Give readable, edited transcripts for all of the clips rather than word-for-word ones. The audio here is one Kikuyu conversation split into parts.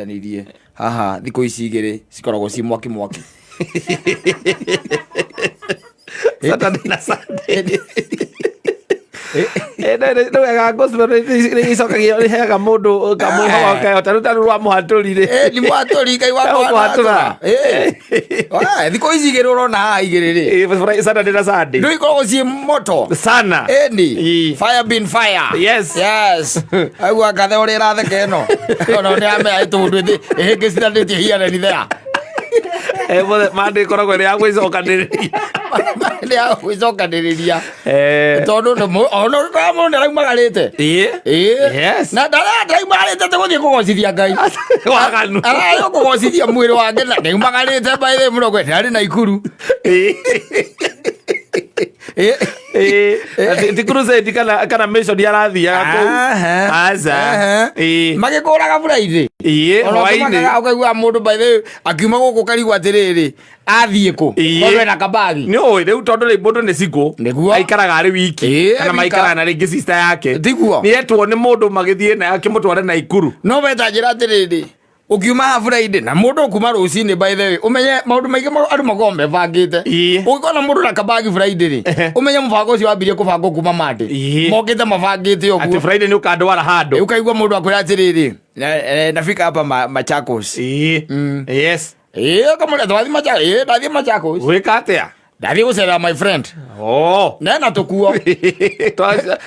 tũnyitithanirie haha thikũ ici igĩrĩ cikoragwo ci mwaki mwaki. Saturday na Sunday. Eh, nĩ wega gospel nĩ icokagia nĩ iheaga mũndũ kamwĩhoko keo ta rĩu ta rĩu rwa mũhatũri rĩ. Eh, ni mwatũri Ngai wakwa Ũkũhatũra. Eh. Ah, thikũ ici igĩrĩ ũrona haha igĩrĩ rĩ Eh, Saturday na Sunday. ndå ikoragwo ciĩ moto Sana. Eni. Ii. Fire been fire. Yes. Yes. Aigua ngathe ũrĩa ĩratheka ĩno. Ona nĩ amea ĩtũndũ ĩthĩ ĩhĩngĩcithanĩtie here and there. Eh, mothe Monday ĩkoragwo ĩrĩ ya gwĩcokanĩrĩria. Nĩ ya gwĩcokanĩrĩria. Eh, Tondũ nĩ mũ- ona ũgĩkora mũndũ nĩaraumagarĩte. ĩĩ. Ĩĩ. Yes. Na ndaraumagarĩte atĩ gũthiĩ kũgocithia Ngai. Waganu. Ararĩ o kũgocithia mwĩrĩ wake na nĩaumagarĩte by the way mũno kwe ndarĩ na ikuru. Ĩĩ. Ĩĩ. Ĩĩ. Na ti crusade kana mission arathiaga kũu. Aha. Aca. Aha. Ĩĩ. Magĩkũraga Friday. Ĩĩ, Ona hwaĩ-inĩ. ũkĩmakaga ũkaigua mũndũ by the way akiuma gũkũ karigwo atĩrĩrĩ athiĩ kũ Ĩĩ. tondũ ena kabagi nĩ ũĩ rĩu tondũ rĩ mũndũ nĩ single Nĩguo. aikaraga arĩ wiki Ĩĩ, kana wika. maikaraga na rĩngĩ sister yake Tiguo. nĩ etwo nĩ mũndũ magĩthiĩ na akĩmũtware na ikuru no weta njĩra atĩrĩrĩ ũkiuma haha Friday na mũndũ ũkuma rũcinĩ by the way ũmenye maũndũ maingĩ andũ makoragwo mebangĩte Ĩĩ. ũngĩkona mũndũ na kabagi Friday rĩ ũmenye mũbango ũcio wambirie kũbangwo kuma Monday Ĩĩ. mokĩte mabangĩte atĩ ũguo Friday nĩ ũkandwara handũ ũkaigua mũndũ akwĩra atĩrĩrĩ nafika hapa Machakos. Ĩĩ. Yes. Ĩĩ ũkamwĩra twathiĩ Machakos. Ĩĩ ndathiĩ Machakos. Gwĩka atĩa? Ndathiĩ gũcerera my friend. Oh. Nena tũkuo.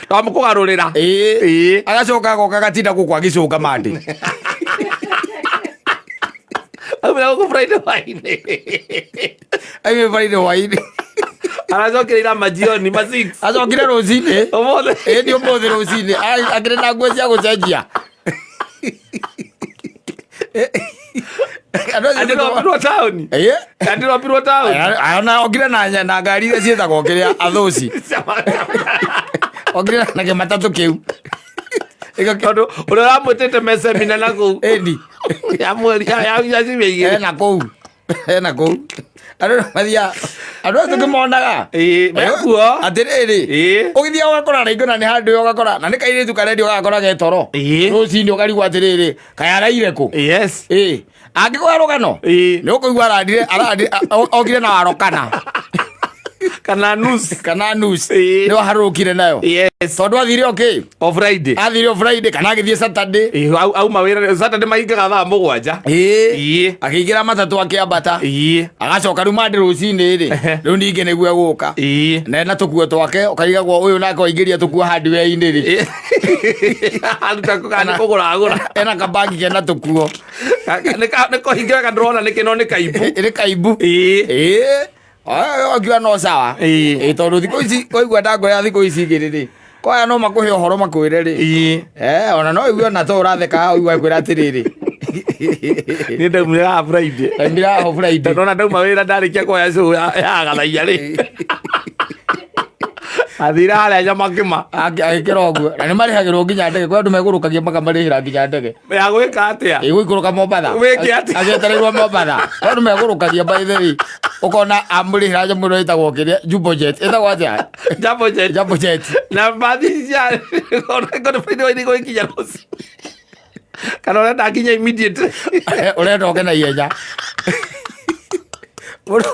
Twamũkũgarũrĩra. Ĩĩ. Ĩĩ. Agacoka agoka agatinda gũkũ agĩcũnga Monday. Aumĩra gũkũ Friday hwaĩ-inĩ. Aumire Friday hwaĩ-inĩ. Aracokire ira majioni ma 6. Acokire rũcinĩ. Ũmũthĩ. Ĩĩ nĩ ũmũthĩ rũcinĩ. Akĩrĩ na nguo cia gũcenjia. Andũ acio Andĩrombirwo taũni. Ĩĩ. Andĩrombirwo taũni. Ona okire na ngari iria ciĩtagwo kĩrĩa athũci. Okire na kĩmatatũ kĩu. Tondũ ũrĩa ũramwĩtĩte me semina na kũu. Ĩni. Ya mweri ya ciumia igĩrĩ. Ena kũu. Ena kũu. Andũ nĩ mathiaga andũ acio tũkĩmonaga. Ĩĩ, mekuo. Atĩrĩrĩ. Ĩĩ. Ũgĩthiaga ũgakora rĩngĩ ona nĩ handũ ũgakora na nĩ kairĩtu karendio ũgakora ge toro. Ĩĩ. Rũcinĩ ũkarigwo atĩrĩrĩ kaĩ araire kũ. Yes. Ĩĩ. Angĩkũhe rũgano. Ĩĩ. Nĩ ũkũigua arandire arandire okire na warokana. Kana nus. Kana nus. Ĩĩ. Nĩ waharũrũkire nayo. Yes. Tondũ athire okĩ. O Friday. Athire o Friday kana agĩthiĩ Saturday. Ĩĩ, auma wĩra Saturday mahingaga thaa 7. Ĩĩ. Ĩĩ. Akĩingĩra matatũ akĩambata. Ĩĩ. Agacoka rĩu Monday rũcinĩ rĩ. Rĩu ningĩ nĩguo egũka. Ĩĩ. Na ena tũkuo twake ũkarigagwo ũyũ nake waingĩria tũkuo hardware-inĩ rĩ. Ĩĩ. Aruta kũgana kũgũra agũra. Ena kabagi kena tũkuo. Nĩ kũhinga wega ndĩrona nĩkĩ no nĩ kaimbu. Nĩ kaimbu. Ĩĩ. Ĩĩ. Akiuga no sawa. Ĩĩ. Ĩĩ tondũ thikũ ici waigua ndangũrĩra thikũ ici igĩrĩ rĩ. Kwaya no makũhe ũhoro makwĩre rĩ. Ĩĩ. Eh, ona no ũigue ona to ũratheka haha ũigua akwĩra atĩrĩrĩ. Niĩ ndaumire haha Friday. Ndaumire haha Friday. Tondũ ona ndauma wĩra ndarĩkia kuoya show ya gathaia rĩ. Athire harĩa Nyamakĩma. Agĩkĩra ũguo. Na nĩ marĩhagĩrwo nginya ndege. Kwĩ andũ megũrũkagia makamarĩhĩra nginya ndege. Ya gwĩka atĩa? Ĩgũikũrũka Mombatha. Wĩke atĩa? Agĩetereirwo Mombatha. Kwĩ andũ megũrũkagia by the way. Ũkona amũrĩhĩra nyamũ ĩno ĩtagwo kĩrĩa Jumbo Jet. Ĩtagwo atĩa? Jambo Jet. Jambo Jet. Na mbathi cia ona ngone Friday waini gũgĩkinya rũciũ. Kana ũrenda nginya immediately. Ũrenda ũke na ihenya. Mũndũ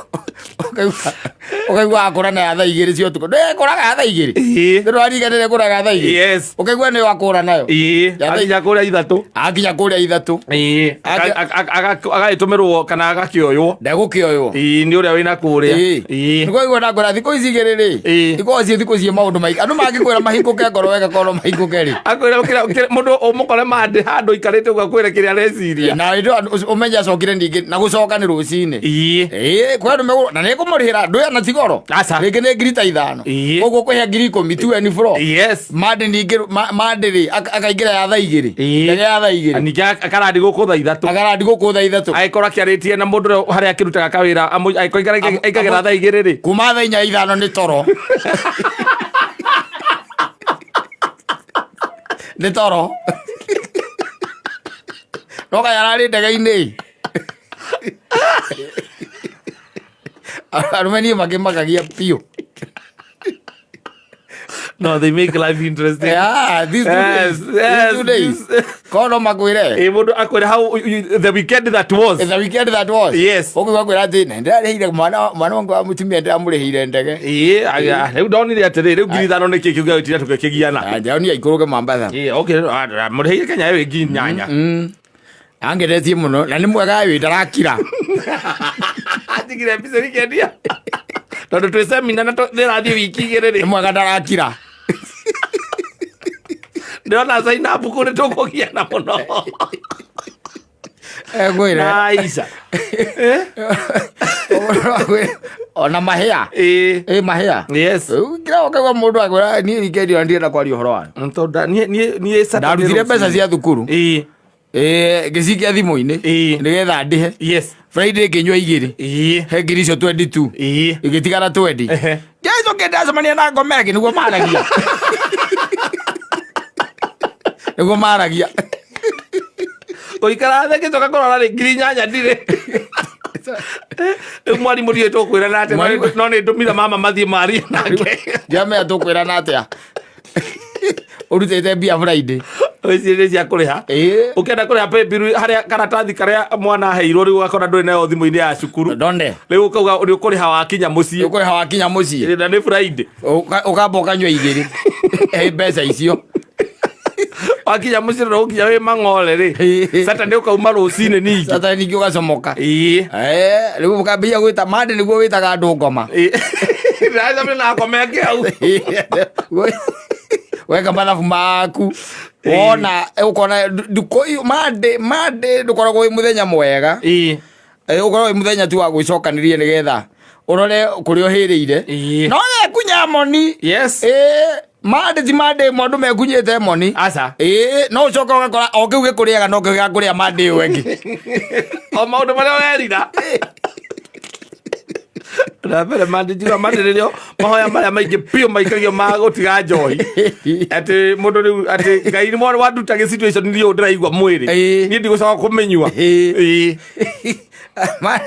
ũkaigua akũra na ya thaa 2 cia ũtukũ. Ndĩkũraga ya thaa 2. Ĩĩ. Ndĩrariganĩre kũraga ya thaa 2. Yes. Ũkaigua nĩyo akũra nayo. Ĩĩ. Ya thaa- Akinya kũrĩa 3. Akinya kũrĩa 3. Ĩĩ. Agagĩtũmĩrwo kana agakĩoywo. Ndegũkĩoywo. Ĩĩ nĩ ũrĩa wĩna kũrĩa. Ĩĩ. Nĩkũigua ndakũra thikũ ici igĩrĩ rĩ. Ĩĩ. Ikoragwo ciĩ thikũ ciĩ maũndũ maingĩ. Andũ mangĩkwĩra mahingũke ngoro wega korwo mahingũke rĩ. Akwĩra mũndũ ũmũkore mandĩ handũ aikarĩte ũguo akwĩre kĩrĩa areciria. Na hĩndĩ ĩyo ũmenye acokire ningĩ na gũcoka nĩ rũcinĩ. Ĩĩ. Ĩĩ kwĩ andũ megũ na nĩkũmũrĩhĩra ndũya na tigoro. Aca. Rĩngĩ nĩ ngiri ta 5. Ĩĩ. Koguo ũkũhe ngiri 10 tu and fro. Yes. Mande ningĩ mande rĩ akaingĩra ya thaa 2. Ĩĩ. Ndege ya thaa 2. Ningĩ akarandi gũkũ thaa 3. Akarandi gũkũ thaa 3. Agĩkorwo akĩarĩtie na mũndũ ũrĩa harĩa akĩrutaga kawĩra angĩkorwo aingagĩra thaa 2 rĩ. Kuma thaa 4 5 nĩ toro. Nĩ toro. No kaĩ ararĩ ndege-inĩ. Arũme niĩ makĩmakagia biũ. No, they make life interesting. Yeah, these two Yes, days. These yes, 2 days. this- Korwo no makwĩre. Ĩ, mũndũ akwĩra how the weekend that was. The weekend that was. Yes. Ũkũigua kwĩra atĩ na ndĩrarĩhĩire mwana mwana wangu wa mũtumia ndĩramũrĩhĩire ndege. Ĩ, rĩu ndonire atĩrĩ, rĩu 5,000 nĩkĩ kĩu gĩagĩtira tũgĩkĩgiana. Ah, ndĩronire aikũrũke Mombasa. Ĩ, okay, mũrĩhĩire Kenya ĩyo 8,000. Angeretie mũno na nĩ mwega wĩ ndarakira. Atigire mbica ikĩendia. Tondũ twĩ semina na ndĩrathiĩ wiki 2 Nĩ rĩ. mwega ndarakira. Ndĩrona sign up kũu nĩ tũkũgiana mũno. Ngwĩre. Nice. Ona mahĩa. Ĩ. Ĩ mahĩa. Yes. Kira ũkaigua mũndũ akwĩra niĩ weekend ĩyo ndirenda kwaria ũhoro wayo. Tondũ niĩ Saturday Ndarutire mbeca rũcinĩ. cia thukuru. Ĩ. Ĩ, ngĩcikia thimũ-inĩ Ĩ. nĩgetha ndĩhe. Yes. Friday ngĩnyua 2. Ĩ. He ngiri icio 22. Ĩ. Igĩtigara 20. Ehe. Ndiacoke ndacemania na ngoma ĩngĩ nĩguo maragia. Nĩguo maragia. Gũikara thĩ ngĩcoka kũrora rĩ 8,000 ndirĩ. Rĩu mwarimũ ndiũĩ tũkwĩrana atĩa, no nĩ ndũmire mama mathiĩ marie nake. Ndiamenya tũkwĩrana atĩa. Ũrutĩte mbia Friday. Ici nĩ cia kũrĩha. Ĩ. Ũkĩenda kũrĩha paybill harĩa karatathi karĩa mwana aheirwo rĩu ũgakora ndũrĩ nayo thimũ-inĩ ya cukuru. Ndone. Rĩu ũkauga nĩ ũkũrĩha wakinya mũciĩ. Ũkũrĩha wakinya mũciĩ. Na nĩ Friday. Ũkamba ũkanyua 2. He mbeca icio. Wakinya mũciĩ na ũkinya wĩ mang'ore rĩ. Saturday ũkauma rũcinĩ ningĩ. Sasa ningĩ ũgacomoka. Ĩ. Eh, rĩu ũkambia gwĩta Monday nĩguo wĩtaga andũ ngoma. Ĩ. Ndĩracemania na ngoma ĩngĩ hau. Weka mathabu maku. Wona ũkona ndukũ Monday Monday ndũkoragwo wĩ mũthenya mwega. Ĩ. Ũkoragwo wĩ mũthenya tu wa gwĩcokanĩria nĩgetha ũrore kũrĩa ũhĩrĩire. Ĩ. No wekunya moni. Yes. Ĩ, Monday ti Monday ĩmwe andũ mekunyĩte moni. Aca. Ĩ, no ũcoke ũgakora o kĩu gĩkũrĩaga no kĩo gĩgakũrĩa Monday ĩyo ĩngĩ. O maũndũ marĩa ũrerira. Na mbere mandĩnjiga mandĩrĩrio mahoya marĩa maingĩ biũ maikagio ma gũtiga njohi. Atĩ mũndũ rĩu atĩ Ngai nĩ mwana wanduta gĩ situation niĩ ũũ ndĩraigua mwĩrĩ. Ĩ. Niĩ ndigũcoka kũmĩnyua. Ĩ. Ĩ.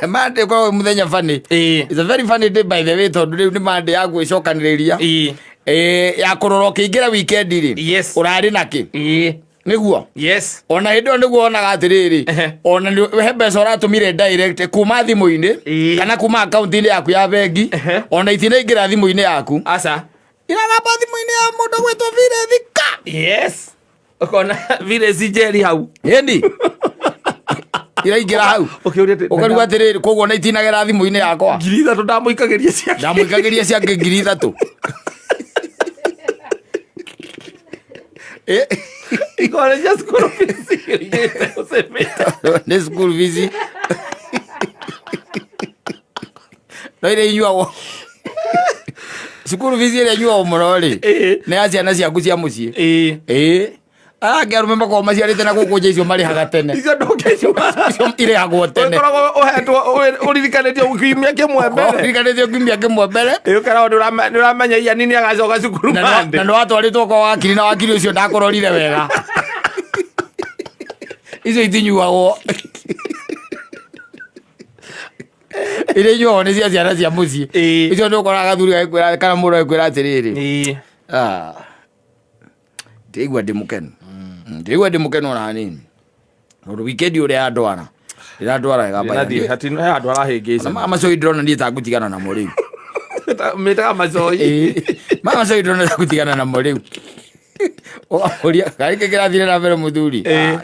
Monday ũkoragwo wĩ mũthenya funny. Ĩ. It's a very funny day by the way tondũ rĩu nĩ Monday ya gwĩcokanĩrĩria. Ĩ. Ĩ, ya kũrora ũkĩingĩra weekend rĩ. Yes. Ũrarĩ na kĩ? Ĩ. Nĩguo. Yes. Ona hĩndĩ ĩyo nĩguo wonaga atĩrĩrĩ Ehe. ona he mbeca ũratũmire direct kuma thimũ-inĩ Ĩ. kana kuma akaunti-inĩ yaku ya bengi Ehe. ona itinaingĩra thimũ-inĩ yaku Aca. iragamba thimũ-inĩ ya mũndũ gwĩtwo Vile Thika. Yes. Ũkona vile ci njeri hau. Ĩni iraingĩra hau Ũkĩũria atĩ ũkaruga atĩrĩrĩ koguo ona itinagera thimũ-inĩ yakwa 3,000 ndamũikagĩria ciake. ndamũikagĩria ciake 3,000. Ĩ, Ikore cia school fees igĩte ũcemete. nĩ school fees no iria inyuagwo cukuru fees ĩrĩa inyuagwo mũno rĩ Ĩ. nĩ ya ciana ciaku cia mũciĩ. Ĩ. Ĩ, arangĩ arũme makoragwo maciarĩte na gũkũ nja icio marĩhaga tene. Icio ndũngĩnyua. Icio irĩhagwo tene. Ũkoragwo ũhetwo ũririkanĩtio kiumia kĩmwe mbere. Ũririkanĩtio kiumia kĩmwe mbere. Ĩ, ũkaragwo nĩ ũramenya Ian nĩ agacoka cukuru Na Monday. nĩ watwarĩtwo kwa wakiri na wakiri ũcio ndakũrorire wega. Icio itinyuagwo. Iria inyuagwo nĩ cia ciana cia mũciĩ. Ĩ. Icio nĩ ũkoraga gathuri gagĩkwĩra kana mũndũ agĩkwĩra atĩrĩrĩ. Ĩ. Ah. Ndĩraigua ndĩ mũkenu. Ndĩraigua ndĩ mũkenu ona hanini. Tondũ weekend ũrĩa yandwara. Ndĩrandwara wega by the Ndĩrathiĩ, way. he handũ arahĩngĩca. Na macoi ndĩrona niĩ tangũtigana namo rĩu. Mĩtaga macoi. Ĩ, macoi ndĩrona tangũtigana namo rĩu. Ũkamũria kaĩ kĩ kĩrathire na mbere mũthuri? Ĩ.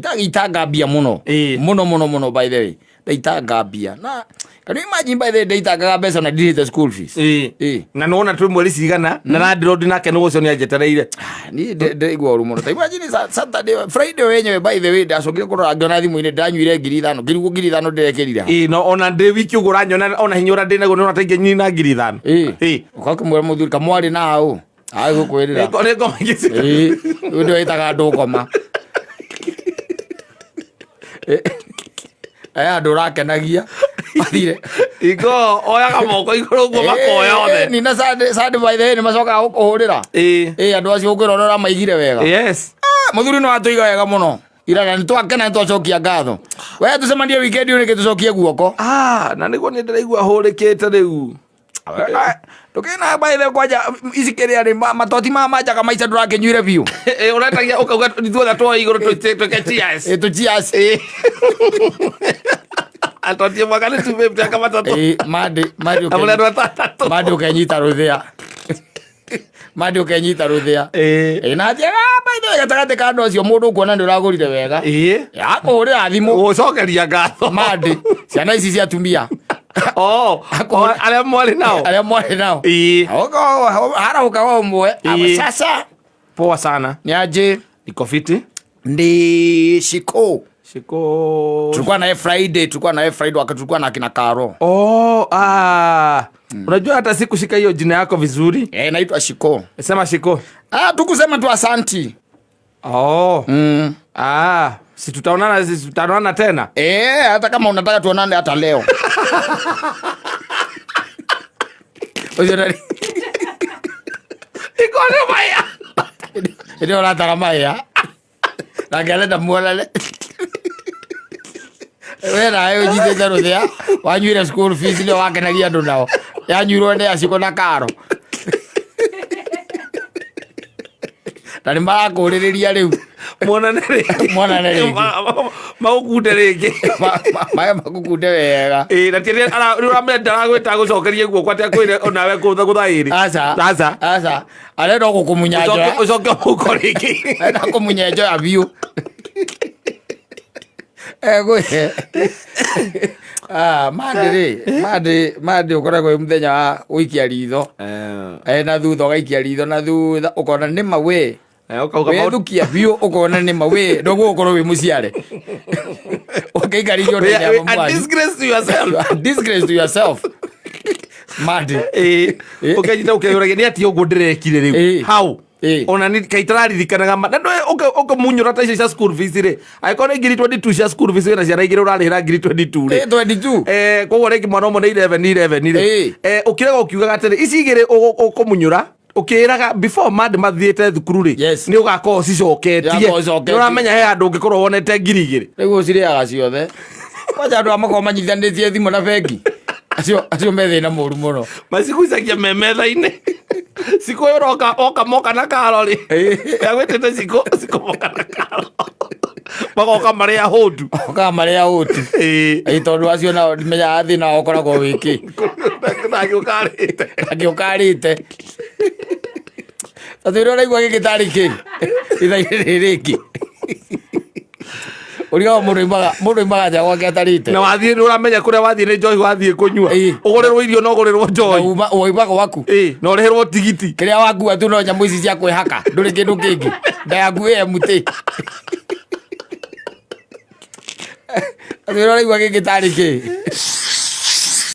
Kaitanga mbia mũno. Ĩ. Mũno mũno mũno by the way. Ndaitanga mbia. Na can you imagine by the way ndaitangaga mbeca na ndirĩhĩte school fees. Ĩ. Ĩ. Na nĩwona twĩ mweri cigana na landlord nake nĩ ũcio nĩ anjetereire. Niĩ ndĩraigua ũru mũno. Ta imagine Saturday, Friday wenyewe by the way ndacokire kũrora ngĩona thimũ-inĩ ndanyuire 5,000 ngĩrigwo 5,000 ndĩrekĩrire ha. Ĩ, no ona ndĩ wiki ũguo ũranyona ona hinya ũrĩa ndĩ naguo nĩ ũrona ta ingĩnyina 5,000. Ĩ. Ĩ. Ũgakĩmwĩra mũthuri kamwarĩ na ũ? Agũkwĩrĩra. Nĩ ngoma ingĩ Ĩ, ũyũ nĩwe wĩtaga andũ ngoma. Ĩ, aya andũ ũrakenagia mathire. Ingo oyaga moko igũrũ ũguo makoya othe. Nina Sunday Sunday by the way nĩ macokaga gũkũhũrĩra. Ĩ. Ĩ, andũ acio ũkwĩra ũrĩa ũramaigire wega. Yes. Ah, mũthuri nĩ watũiga wega mũno. Ira na nĩtwakena nĩtwacokia ngatho. We tũcemanie weekend ũyũ rĩngĩ tũcokie guoko. Ah, na nĩguo nĩ ndĩraigua hũrĩkĩte rĩu. Ndũkĩna baithe kwanja ici kĩrĩa rĩ matoti ma manjaga maica ndũrakĩnyuire biũ. Ũretagia ũkauga ithuothe tuoe igũrũ twĩke cheers. Ĩ, tũ cheers. Atotie mwaka nĩ 250 aka matatũ. Ĩ, mandi mandi Na mũrĩ andũ atandatũ. Mandi ũkenyita rũthĩa. Mandi ũkenyita rũthĩa. Ĩ, na njega baithe gatagatĩ ka andũ acio mũndũ ũkuona nĩ ũragũrire wega. Akũhũrĩra thimũ. Gũcokeria ngatho. Mandi ciana ici cia atumia. Oh, arĩa mwarĩ nao. Arĩa mwarĩ nao. Harahũka wa ũmwe. Sasa Poa sana. Ni aje? Niko fiti. Ndi Shiko. Shiko. Tulikuwa naye Friday, tulikuwa naye Friday wakati tulikuwa na kina Karo. Oh, ah. Unajua hata sikushika hiyo jina yako vizuri. Naitwa Shiko. Sema Shiko. Ah, tukusema tu asanti. Oh. Ah, si tutaonana, si tutaonana tena? Hata kama unataka tuonane hata leo. Ojo nani? Iko ni maya. Ndio la maya. Na ngerenda muonane. We nawe ũnyitĩte rũthĩa, wanyuire school fees nĩo wakenagia andũ nao. Yanyuirwo nĩ aciko na karo. Na nĩ marakũrĩrĩria rĩu. Muonane rĩngĩ. Muonane rĩngĩ. Magũkunde rĩngĩ. Maĩ magũkunde wega. Ĩ, na ti rĩu ũramenya ndaragwĩta agũcokerie guoko atĩ akwĩre onawe gũtha ĩrĩ. Aca. Aca. Aca. Arenda gũkũmunya njoya. Ũcoke mũhuko rĩngĩ. Arenda kũmunya njoya biũ. Egwĩre. Ah, mandi rĩ, mandi, mandi ũkoragwo wĩ mũthenya wa gũikia ritho. Na thutha ũgaikia ritho na thutha ũkona nĩ ma we. Ũkauga maũndũ- Wethukia biũ ũkona nĩ ma we, ndoguo ũkorwo wĩ mũciare. Ũkĩikarithio We ndĩ are- nyama we are mwanyu. disgrace to yourself. You are disgrace to yourself. Mandi. Ũkenyita ũkeyũragia nĩ atĩa ũguo ndĩrekire rĩu. How? Ona ni kaĩ itararirikanaga ma- na ndũĩ ũkĩmunyũra ta icio cia school fees rĩ, angĩkorwo nĩ ngiri 22 cia school fees wĩna ciana igĩrĩ ũrarĩhĩra ngiri 22 rĩ. 22. Koguo rĩngĩ mwana ũmwe nĩ 11, 11 rĩ. Ũkĩrega ũkiugaga atĩrĩ, ici igĩrĩ ũkũmunyũra, ũkĩĩraga before mandi mathiĩte thukuru rĩ, nĩ ũgakorwo ũcicoketie. Ũgakorwo ũcicoketie. Nĩ ũramenya he handũ ũngĩkorwo wonete ngiri igĩrĩ. Rĩu ũcirĩaga ciothe. Kwanja andũ aya makoragwo manyitithanĩtie thimũ na bengi. Acio me thĩna mũru mũno. Macigucagia me metha-inĩ. Cikũ ũyũ ũroka, oka moka na karo rĩ. Agwĩtĩte cikũ, cikũ moka na karo. Magoka marĩ ahũtu. Magoka marĩ ahũtu. Ĩ, tondũ acio nao ndimenyaga thĩna wao ũkoragwo wĩ kĩ. Nake ũkarĩte. Nake ũkarĩte. Ta twĩre ũraigua gĩkĩ tarĩ kĩ? Ithaa-inĩ rĩrĩ rĩngĩ. Ũrigaga mũndũ oimaga nja gwake atarĩte. Na wathiĩ nĩ ũramenya kũrĩa wathiĩ nĩ njohi wathiĩ kũnyua. Ũgũrĩrwo irio na ũgũrĩrwo njohi. Na woima gwaku. Na ũrĩhĩrwo tigiti. Kĩrĩa wakua tu no nyamũ ici cia kwĩhaka. Ndũrĩ kĩndũ kĩngĩ. Nda yaku ĩ empty. Atĩ ũraigua gĩkĩ tarĩ kĩ?